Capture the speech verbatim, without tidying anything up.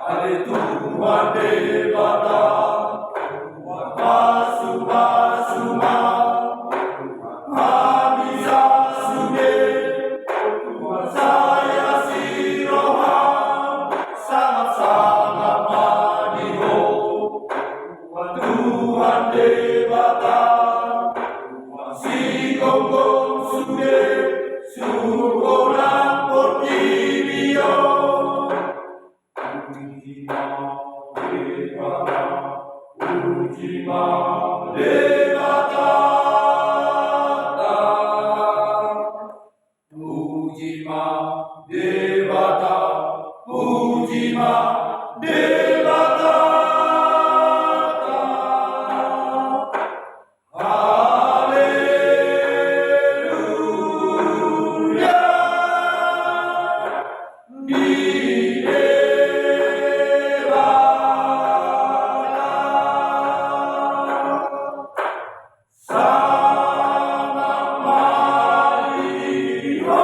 Ale Tuhan Debata, Tuhan pasu-pasu ma, Tuhan hami sasungkun, Tuhan sai asi roham, sangap-sangap ma di Ho, Tuhan Debata, Tuhan sigomgom sude, suhut portibi on. Puji ma Debata, puji ma Debata. Puji ma Debata, puji ma Debata. Haleluya. Di Debata. Sangap ma di Ho.